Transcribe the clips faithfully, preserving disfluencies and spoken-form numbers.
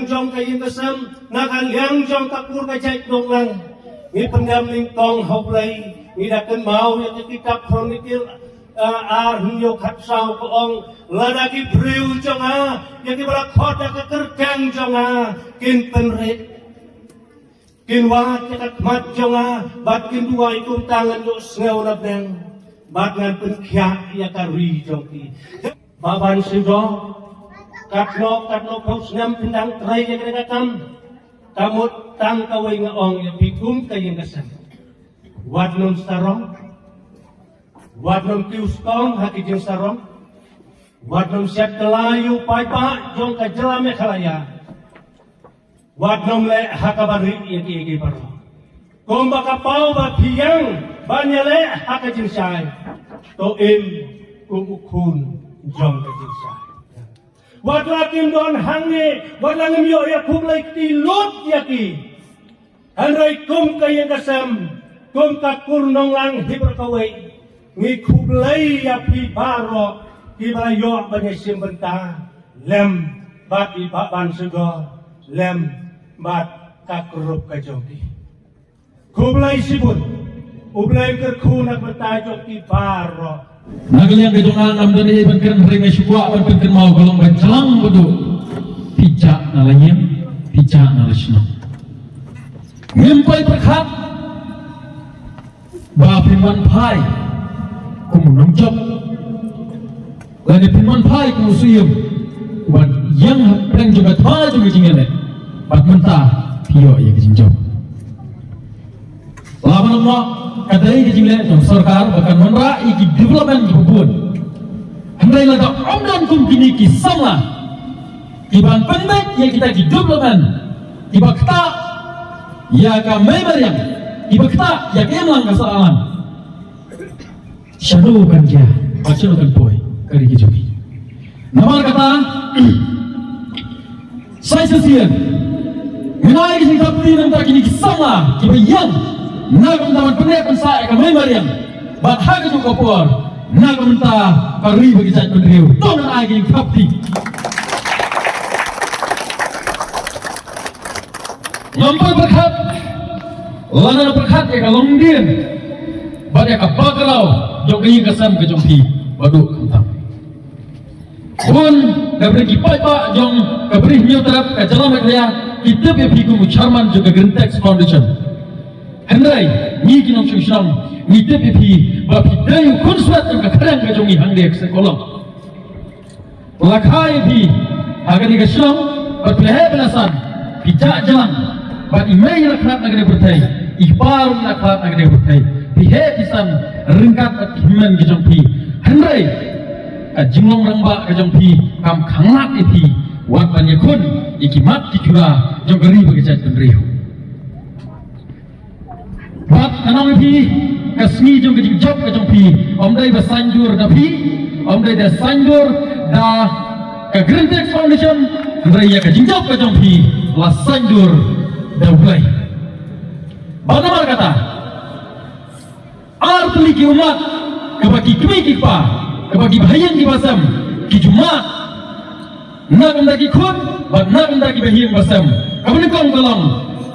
Jong ka ïing ka sem, na ka liang jong ka kur ka jait nonglang. Ngi pyndem nyngkong ha U Blei, ngi da kynmaw ïa ka kitab Chronicle, ah, ar hynñiew khatsaw ka ong, lada ki briew jong nga, ïa kiba la khot da ka kyrteng jong nga, kin pynrit. Kin wad ïa ka khmat jong nga, bad kin duwai kumta ngan ïohsngew na bneng, bad ngan pynkhiah ïa ka ri jong ki. Bah Bansudor, katno katno phew snem phin dang trei ïa kane ka kam, ka mut tang kawei nga ong ïa phi kum ka ïing ka sem. Wat nym sarong, wat nym kiew skong ha ki jingsarong, wat nym siat kylla ïa u paidbah jong ka jylla Meghalaya. Wat nym leh ha kaba rit ïa kiei kiei baroh. Kumba ka paw ba phi ïeng ban ïaleh ha ka jingshai, to im kum u khun jong ka jingshai. Wat la kim don hangne, wat la ngim ïoh ïa khublei kti lut ïa ki. Hynrei kum ka ïing ka sem, kum ka kur nonglang hi baroh kawei, ngi khublei ïa phi baroh kiba la ïoh ban ïashim bynta lem bad i Bah Bansudor lem bad ka group ka jong ki. Khublei shibun. U Blei un kyrkhu na ka bynta jong ki baroh. Na ka liang ka jong nga ngam don ei ban kren, hynrei nga shu kwah ban pynkynmaw ka long ba jlang ba duk. Phi jah na la ïing, phi jah na la shnong. Ngim poi pyrkhat ba phin wan phai kum u nongjop, lane phin wan phai kum u syiem, uba ïeng hapdeng jong ka thma jong ka jingïaleh, bad mynta phi ïoh ïa ka jingjop. Lada ban ong, ka dei ka jingleh jong sorkar ba kan wanrah ïa ki development kiba bun. Hynrei lada ym don kum kine ki samla kiban pynbeit ïa kita ki development kiba ktah ïa ka mei mariang, kiba ktah ïa ka imlang ka sahlang, shano kan jia bad shano kan poi ka ri ka jong ngi? Namar kata, sa shisien ngan ai ka jingthap kti na ka bynta kine ki samla kiba ïeng na ka bynta ban pynneh pynsah ïa ka mei mariang, bad ha kajuh ka por na ka bynta ka ri bad ka jaitbynriew. To ngan ai ka jingthap kti. Ngam poi pyrkhat lane pyrkhat ïa ka longdien bad ïa ka background jong ka ïing ka sem ka jong phi, baduh khamtam. Bun na ki paidbah jong ka Bri Hynñiewtrep ka jylla Meghalaya ki tip ïa phi kum u chairman jong ka Green Text Foundation. Hynrei ngi ki nongshong shnong ngi tip ïa phi ba phi dei u khunswet jong ka khriang ka jong ngi hangne ha Kseh Kolom. La kha ïa phi ha kane ka shnong bad phi la heh phi la san, phi jah jlang bad i mei i la khlad na kane ka pyrthei, i kpa ruh i la khlad na kane ka pyrthei. Phi heh phi san ryngkat bad ki hynmen ki jong phi. Hynrei ka jinglong rangbah ka jong phi kam khanglad ïa phi wat ban ïakhun ïa ki mat ki jura jong ka ri bad ka jaitbynriew. Bad ngan ong ïa phi, ka sngi jong ka jingjop ka jong phi ym dei ba saiñdur da phi, ym dei da saiñdur da ka Green Text Foundation, hynrei ïa ka jingjop ka jong phi la saiñdur da U Blei. Bad namar kata, ar tylli ki ummat, kaba ki kmie ki kpa, kaba ki bahaïing ki basem ki ju mad na ka bynta ki khun bad na ka bynta ki bahaïing basem. Kaba nyngkong ka long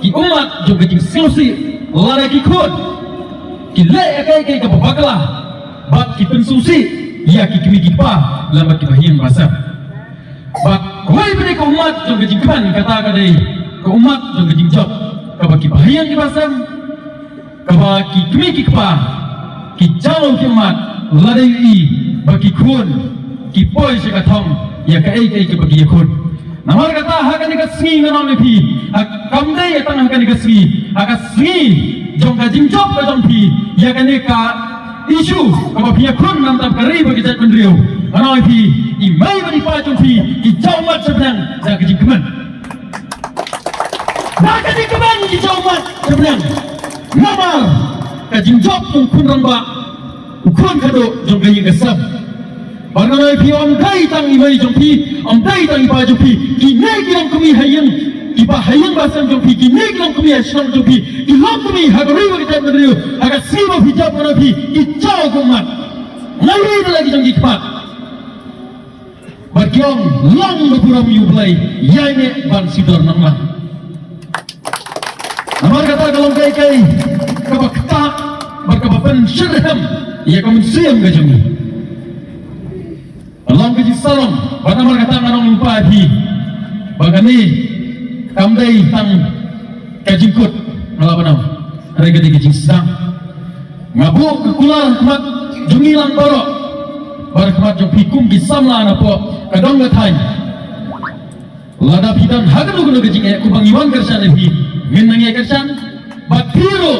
ki ummat jong ka jingsngewsih. Lada ki khun ki leh ïa kaei kaei kaba bakla bad ki pynsngewsih ïa ki kmie ki kpa lem bad ki bahaïing basem. Bad kawei pat ka ummat jong ka jingkmen, kata ka dei ka ummat jong ka jingjop, kaba ki bahaïing ki basem, kaba ki kmie ki kpa ki jaw ki ummat lada ïohi ba ki khun ki poi sha ka thong ïa kaei kaei kaba ki ïakhun. Namar kata ha kane ka sngi ngan ong ïa phi, ha, kam dei tang ha kane ka sngi, ha ka sngi jong ka jingjop ka jong phi ïa kane ka issue kaba phi ïakhun na ka bynta ka ri bad ka jaitbynriew, ngan ong ïa phi, i mei bad i pa jong phi ki jaw mat sha bneng da ka jingkmen. Da ka jingkmen ki jaw mat sha bneng. Namar ka jingjop jong u khun rangbah, u khun khadduh jong ka ïing ka sem. Bad ngan ong ïa phi, ym dei tang i mei jong phi, ym dei tang i pa jong phi, kine ki longkmie ha ïing, ki bahaïing basem jong phi, kine ki longkmie ha shnong jong phi, ki longkmie ha ka ri bad ka jaitbynriew, ha ka sngi ba phi jop, ngan ong ïa phi, ki jaw kumno. Ngan ri da la ki jong ki khmat. Kiong long ka burom ïa U Blei ïa ine ban sudor nonglang. Namar kata ka long kaei kaei kaba ktah bad kaba pynsyrhem ïa ka mynsiem ka jong ngi. Ka long ka jingsarong bad namar kata nga ong lyngba ïa phi ba kane kam dei tang ka jingkut, nga la ban ong, hynrei ka dei ka jingsdang. Nga buh ka kular ha khmat jong ngi lang baroh bad ha khmat jong phi kum ki samla napoh ka dong ka thaiñ. Lada phi don ha kano kano ka jingeh kumba ngi wan kyrshan ïa phi, ngin nang ïa kyrshan bad phi ruh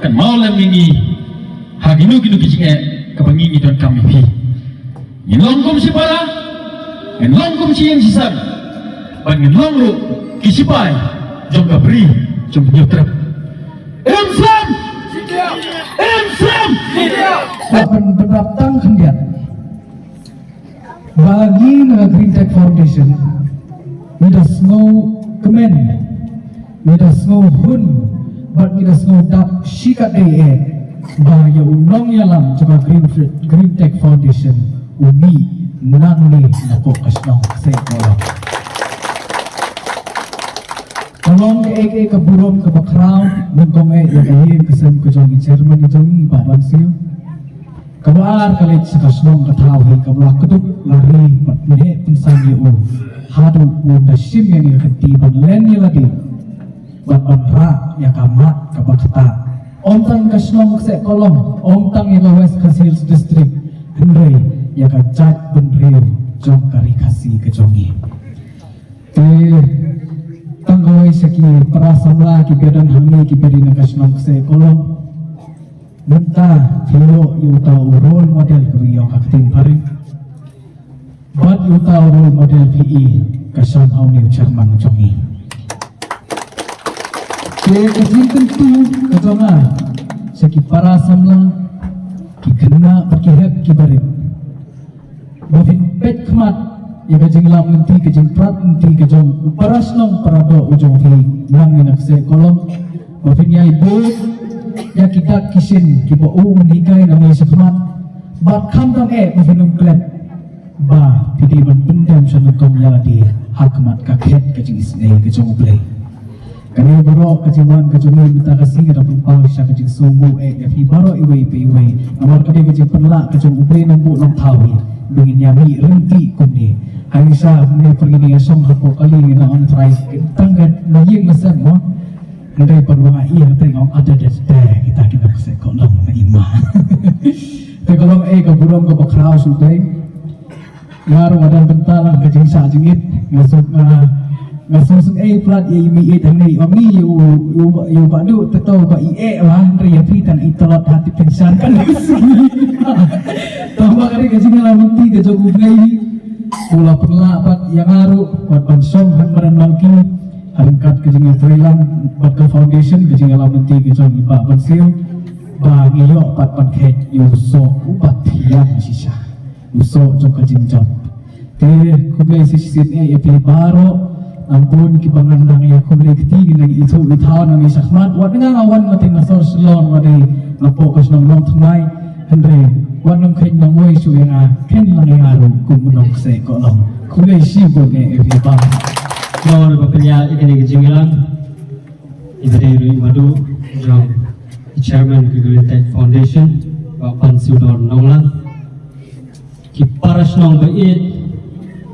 kynmaw lem ïa ngi ha kino kino ki jingeh kaba ngi ngi donkam ïa phi. Ngin long kum shipara, ngin long kum shi ïing shi sem bad ngin long ruh ki shipai jong ka Bri jong ka Hynñiewtrep. Im slem! Im slem! Sa pynbynrap tang khyndiat ba ngi na Green Tech Foundation ngi da sngewkmen, ngi da sngewhun bad ngi da sngewdap shikatdei eh ba ïa u nongïalam jong ka Green, Green Tech Foundation u mih nangne napoh ka shnong Kseh Kollong. Ka long kaei kaei ka burom kaba khraw nyngkong eh ïa ka ïing ka sem ka jong i chairman ka jong i Bah Bansiew. Kaba ar ka leit sha ka shnong ka thaw hi kaba la kdup la ri bad pynheh pynsang ïa u haduh u da shim ïa ka kti ban len ïa lade bad ban rah ïa ka mat kaba ktah. Ym tang ka shnong Kseh Kollong, ym tang ïa ka West Khasi Hills District, hynrei ïa ka jaitbynriew jong ka ri Khasi ka jong i. Te tang kawei sha ki para samla kiba don hangne kiba dei na ka shnong Kseh Kollong. Mynta phi ïoh ïa uta u role model kaba ngi ong ha ka ktien phareng. Bad ïa uta u role model phi i ka shong ha une u chairman jong ngi. Te ka jingkyntu ka jong nga sha ki para samla, ki khynnah bad ki hep ki barit. Ba phin peit khmat ïa ka jingïalam lynti ka jingpyrkhat lynti ka jong u para shnong para doh u jong phi nangne na Kseh Kollong. Ba phin ïai bud ïa ki dak ki shin kiba u un hikai nangne shakhmat. Bad khamtam eh ba phin ym klet ba phi dei ban pyndem sha nyngkong ïa lade ha khmat ka khet ka jingisynei ka jong U Blei. Kane baroh ka jingwan ka jong ngi mynta ka sngi ka dang pynpaw sha ka jingsngewnguh eh ïa phi baroh iwei pa iwei. Namar ka dei ka jingpynlah ka jong U Blei Nongbuh Nongthaw hi ba ngin ïa mih ryntih kumne. Hangta mynne pyrshah ngi ïa shong hapoh kali ngi na on thrai tang ka na ïing na sem mo. Hynrei pat ba nga ïa te ngong ada dei te kita ki nongkseh kollong na i ma. Te ka long eh ka burom kaba khraw shuh dei. Nga ruh nga don bynta lang ka jingshah jingit, nga suk, nga, nga suk suk ei plat ïa i mei ïeit hangne, ong i ïa u, ïa u, ïa u Bah Duh, te to ba i eh wa, hynrei ïa phi tang i tlot ha ti pynshar ka leh sngi. Tang ba ka dei ka jingïalam lynti ka jong U Blei, u la pynlah pat ïa nga ruh, wat ban shong ha madan Malki, ha ryngkat ka jingïatreilang bad ka foundation ka jingïalam lynti ka jong i Bah Bansiew, ba ngi ïoh pat ban khet ïa u soh uba thiang shisha. U soh jong ka jingjop. Te khublei shisien eh ïa phi baroh. Nang bun kiba ngan nang ïa khublei kti ngi nang ithuh ithaw nang ïa shakhmat. Wat nga nga wan nga te nga sor Shillong nga dei nga pok ka shnong Nongthymmai. Hynrei wat nang kheiñ nang wei shu ïa nga kheiñ lang ïa nga ruh kum u nongkseh kollong. Khublei shibun eh ïa phi baroh. Nor ba pynïaid ïa kane ka jingïalang. Iba dei ruh i Bah Duh jong i chairman ka Green Tech Foundation, Bah Bansiew Dor Nonglang. Ki para shnong ba ïeit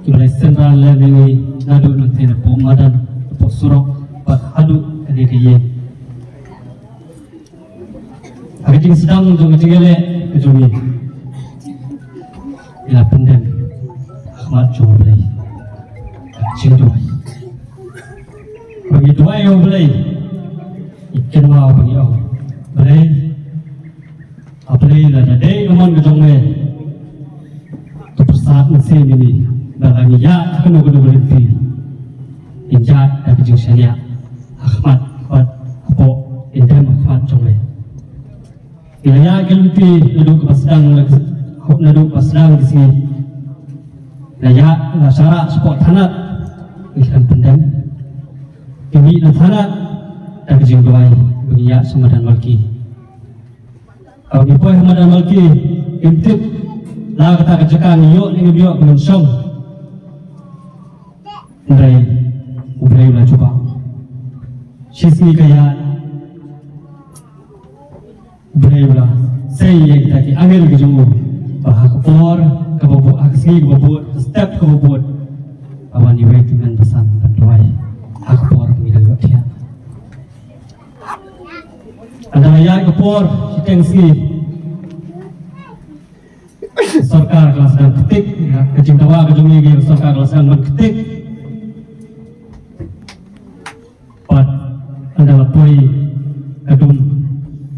kiba la synran lem ïa ngi naduh nangtei napoh madan, napoh surok bad haduh kane ka ïing. Ha ka jingsdang jong ka jingïaleh ka jong ngi, ngi la pyndem ha khmat jong U Blei ka jingduwai. Ba ngi duwai ïa U Blei, ngi kynmaw ba ngi ong, Blei, A Blei, lada dei ka mon ka jong me, to pyrsad mynsiem ïa ngi, lada ngi ïaid ha kano kano ka lynti, ngin ïaid da ka jingshaniah ha khmat bad hapoh, ngin dem ha khmat jong me. Ngi la ïaid ka lynti naduh kaba sdang, naduh kaba sdang ka sngi. La ïaid, la sharah shapoh thanat, ngi khlem pyndem. Ngi mih na thanat da ka jingduwai ba ngin ïaid sha madan Malki. Haba ngi poi ha madan Malki, ngim tip la kata ka jaka ngi ïoh ne ngim ïoh, ngin shong. Hynrei U Blei u la jubab. Shisngi ka ïaid, U Blei u la sei ïa kita ki angel ki jong u ba ha ka por kaba bud, ha ka sngi kaba bud, ha ka step kaba bud, ba wan iwei i tymmen basan ban duwai ha ka por ba ngi dang ïohthiah. Ynda la ïaid ka por shiteng sngi, sorkar ka la sdang ktik, ka jingdawa ka jong ngi, ka sorkar ka la sdang ban ktik. Bad ynda la poi ka dum,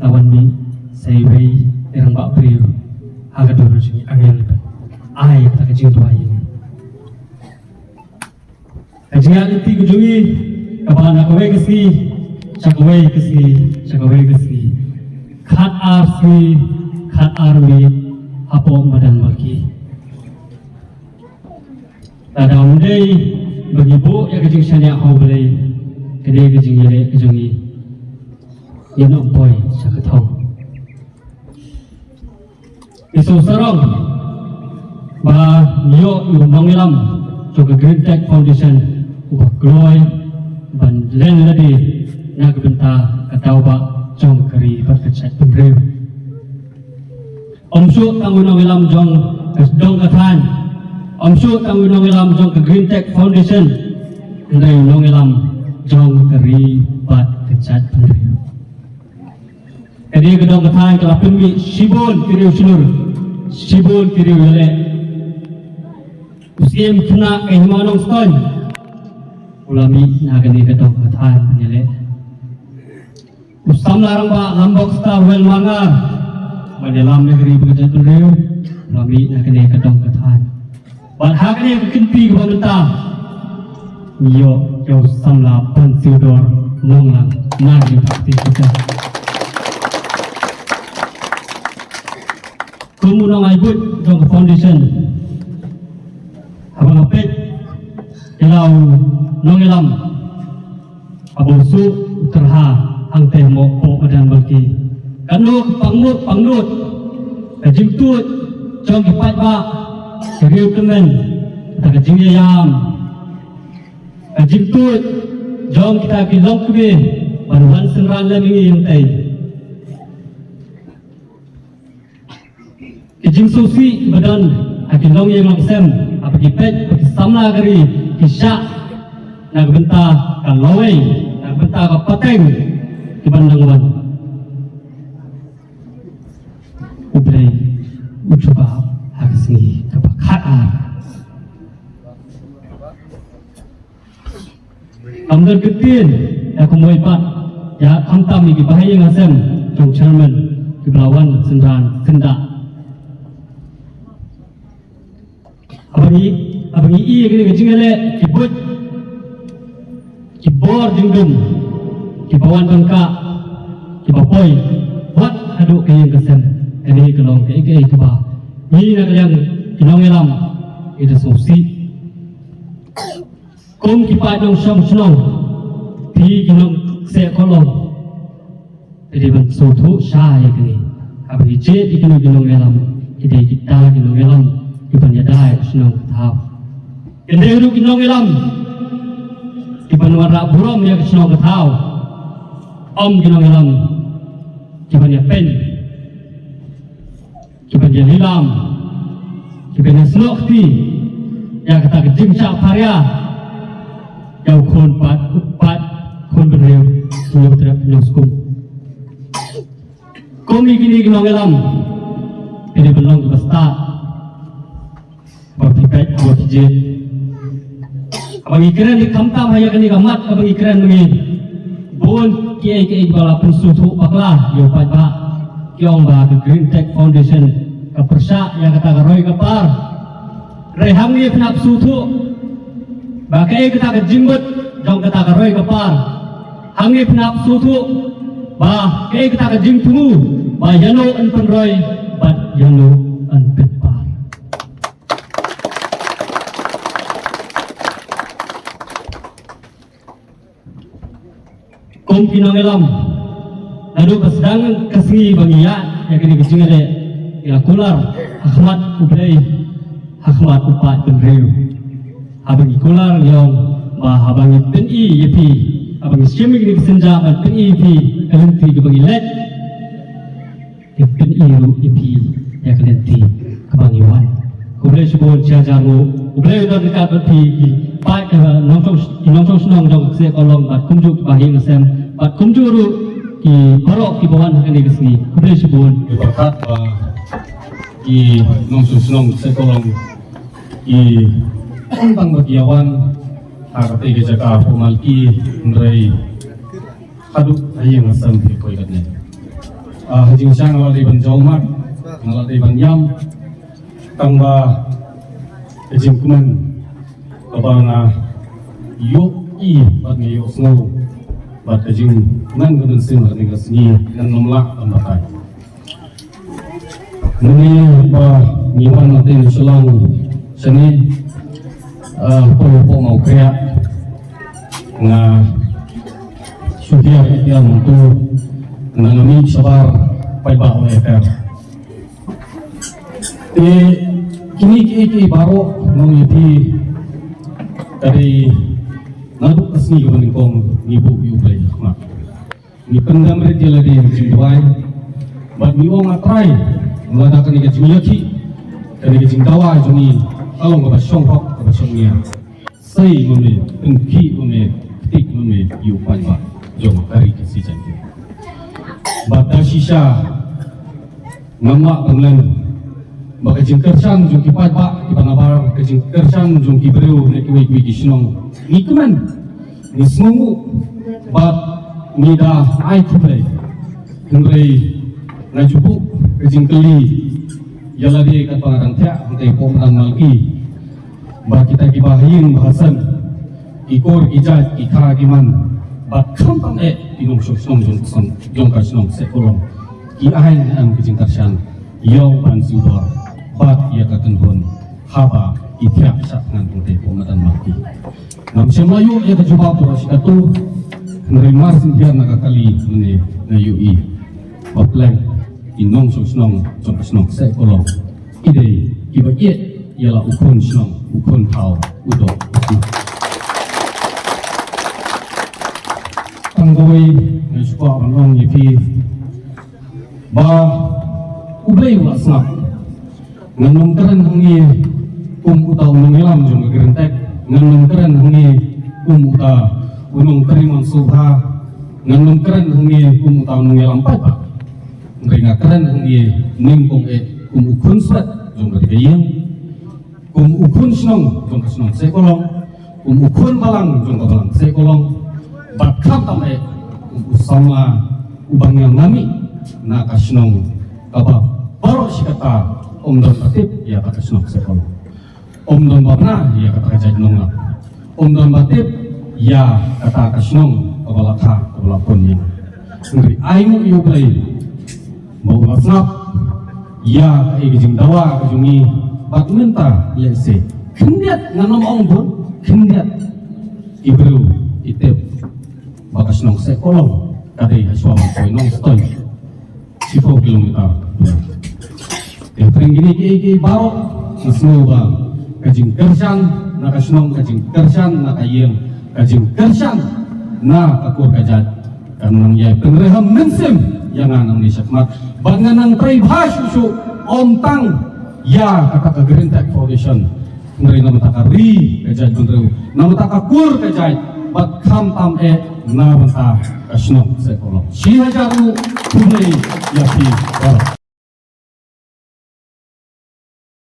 la wan mih sa iwei i rangbah briew ha ka dur jong ki angel ban ai kata ka jingduwai ïa ngi. Ka jingïaid lynti ka jong ngi kaba na kawei ka sngi sha kawei ka sngi sha kawei ka sngi, khat ar sngi khat ar miet hapoh madan Malki. Lada ym dei ba ngi buh ïa ka jingshaniah ha U Blei, ka dei ka jingïaleh ka jong ngi, ngin ym poi sha ka thong. Ngi sngewsarong ba ngi ïoh ïa u nongïalam jong ka Green Tech Foundation uba kloi ban len lade na ka bynta ka daw bah jong ka ri bad ka jaitbynriew. Ym shuh tang u nongïalam jong ka dong ka thaiñ, ym shuh tang u nongïalam jong ka Green Tech Foundation, hynrei u nongïalam jong ka ri bad ka jaitbynriew. Ka dei ka dong ka thaiñ ka la pynmih shibun ki riew shlur, shibun ki riew ïaleh. U Syiem Khynnah ka Hima Nongstoiñ u la mih na kane ka dong ka thaiñ ban ïaleh. U samla rangbah Lambok Star Well Marngar ban ïalam ïa ka ri bad ka jaitbynriew u la mih na kane ka dong ka thaiñ. Bad ha kane ka kynti kaba mynta ngi ïoh ïa u samla Bansiewdor Nonglang na ka ri bad ka jaitbynriew. Kum u nongai buit jong ka foundation, haba nga peit ïa la u nongïalam, haba u shu tyrha hangtei hapoh madan Malki, katno ka pangnud pangnud, ka jingtuid jong ki paidbah, ki riew tymmen, kata ka jingïalam, ka jingtuid jong kita ki longkmie ban wan synran lem ïa ngi hangtei. Ki jingsngewsih ba don ha ki longïing longsem, haba ki peit ba ki samla ka ri ki shah na ka bynta ka lawei, na ka bynta ka pateng, ki ban nang wan. U Blei u jubab ha ka sngi kaba khat ar. Kam don kyntien ïa ka mui pat ïa khamtam ïa ki bahaïing hasem jong chairman kiba la wan synran syndah. Haba ngi, haba ngi ïohi ïa kine ki jingïaleh, ki buit, ki bor jingdum kiba wan ban kah, kiba poi wat haduh ka ïing ka sem, kane ka long kaei kaei kaba ngi na ka liang ki nongïalam ngi da sngewsih. Kum ki paid nongshong shnong, phi ki nongkseh kohlong, phi dei ban sngewthuh shai ïa kine. Haba ngi jied ïa kine ki nongïalam, ki dei kita ki nongïalam kiban ïada ïa ka shnong ka thaw. Kin dei ruh ki nongïalam kiban wanrah burom ïa ka shnong ka thaw. Ym ki nongïalam kiban ïapeiñ, kiban ïalilam, kiban ïasnoh kti ïa kata ka jingshah pharia ïa u khun paid, u paid khun bynriew, u nongtrep u nongskum. Kum ïa kine ki nongïalam, phi dei ban long kiba stad. Ba phi peit, ba phi jied. Haba ngi kren, ngi khamtam ha ïa kane ka mat kaba ngi kren mynne. Bun kiei kiei ba la pynsngewthuh bakla ïa u paidbah. Ki ong ba ka Green Tech Foundation ka pyrshah ïa kata ka roi ka par. Hynrei hangne phin hap sngewthuh ba kaei kata ka jingmut jong kata ka roi ka par. Hangne phin hap sngewthuh ba kaei kata ka jingthmu ba ïano yn pynroi bad ïano yn pynpar. Kum ki nongïalam, naduh ba sdang ka sngi ba ngi ïaid ïa kane ka jingïaleh, ngi la kular ha khmat U Blei, ha khmat u paid bynriew. Haba ngi kular ngi ong, Ba haba ngi pyni ïa phi, haba ngi shim ïa kine ki sienjam ban pyni ïa phi ka lynti kaba ngi leit, ngi pyni ruh ïa phi ïa ka lynti kaba ngi wan. Khublei shibun, shi hajar nguh. Khublei u don ryngkat bad phi ki paid ka nongshong, ki nongshong shnong jong ka Kseh Kolong bad kumjuh ki bahaïing hasem bad kumjuh ruh ki baroh kiba wan ha kane ka sngi. Khublei shibun. Ki pyrkhat ba ki nongshong shnong Kseh Kolong ki ong tang ba ki ïa wan ha katei ka jaka hapoh Malki, hynrei haduh ha ïing ha sem phi poi katne. Ah, ha jingshisha nga la dei ban jaw mat, nga la dei ban ïam, tang ba ka jingkmen kaba nga ïohi bad nga ïohsngew bad ka jingkmen ka mynsiem ha kane ka sngi ngan nym lah ban batai. Mynne ba ngi wan na tei na Shillong shane, ah, hapoh, hapoh Mawkriah, nga shu hiar ïa nangtu, nga nga mih shabar paidbah Waheh Ter. Te kine kiei kiei baroh nga ong ïa phi, ka dei naduh ka sngi kaba nyngkong ngi buh ïa U Blei ha khmat. Ngi pyndem rit ïa lade ha jingduwai bad ngi ong, A Trai, lada kane ka jingïakhih, kane ka jingdawa jong ngi ka long kaba shong hok, kaba shong ngiar, sei ma me, pynkhih ma me, ktik ma me ïa u paidbah jong ka Ri Khasi Jaiñtia. Bad da shisha ngam lah ban len ba ka jingkyrshan jong ki paidbah kiba nabar, ka jingkyrshan jong ki briew na kiwei kiwei ki shnong, ngi kmen, ngi sngewnguh bad ngi da ai khublei. Hynrei nga ju buh ka jingkylli ïa lade katba nga dang thiah hangtei hapoh madan Malki, ba kita kiba ha ïing ba ha sem, ki kur ki jait, ki kha ki man, bad khamtam eh ki nongshong shnong jong ka shnong, jong ka shnong Kseh Kolong, ki ai ne em ka jingkyrshan ïa u Ban Siewdor bad ïa ka kynhun haba ki thiah shad thngan hangtei hapoh madan Malki? Ngam shym la ïoh ïa ka jubab baroh shi katto, hynrei mar shen hiar na ka kali mynne nga ïohi ba pleng ki nongshong shnong jong ka shnong Kseh Kolong ki dei kiba ïeit ïa la u khun shnong, u khun thaw, u doh. Tang kawei nga shu kwah ban ong ïa phi ba U Blei u la sngap. Ngan ym kren hangne kum uta u nongïalam jong ka Greentech, ngan ym kren hangne kum uta u nongtrei mon sngewbha, ngan ym kren hangne kum uta u nongïalam paidbah. Hynrei nga kren hangne nyngkong eh kum u khun stet jong ka ri ka ïing, kum u khun shnong jong ka shnong Kseh Kolong, kum u khun balang jong ka balang Kseh Kolong, bad khamtam eh kum u samla uba ngiang nami na ka shnong kaba baroh shi katta ym don ba tip ïa kata ka shnong Kseh Kolong. Ym don ba bna ïa kata ka jait nonglap. Ym don ba tip ïa kata ka shnong kaba la kha, kaba la pun ïa nga. Hynrei ai nguh ïa U Blei ba u la sngap ïa kaei ka jingdawa ka jong ngi, bad mynta lehse khyndiat, ngan ym ong bun, khyndiat ki briew ki tip ba ka shnong Kseh Kolong ka dei ha shuwa ban poi Nongstoiñ, shiphew kilometer. Te hapdeng kine kiei kiei baroh nga sngew ba ka jingkyrshan na ka shnong, ka jingkyrshan na ka ïing, ka jingkyrshan na ka kur ka jait, kan nang ïai pynrhem mynsiem ïa nga nangne shakhmat. Bad ngan nang trei bha shuh shuh, ym tang ïa kata ka Greentech Foundation, hynrei na bynta ka ri ka jaitbynriew, na bynta ka kur ka jait, bad khamtam eh na bynta ka shnong Kseh Kolong. Shi hajar nguh khublei ïa phi baroh.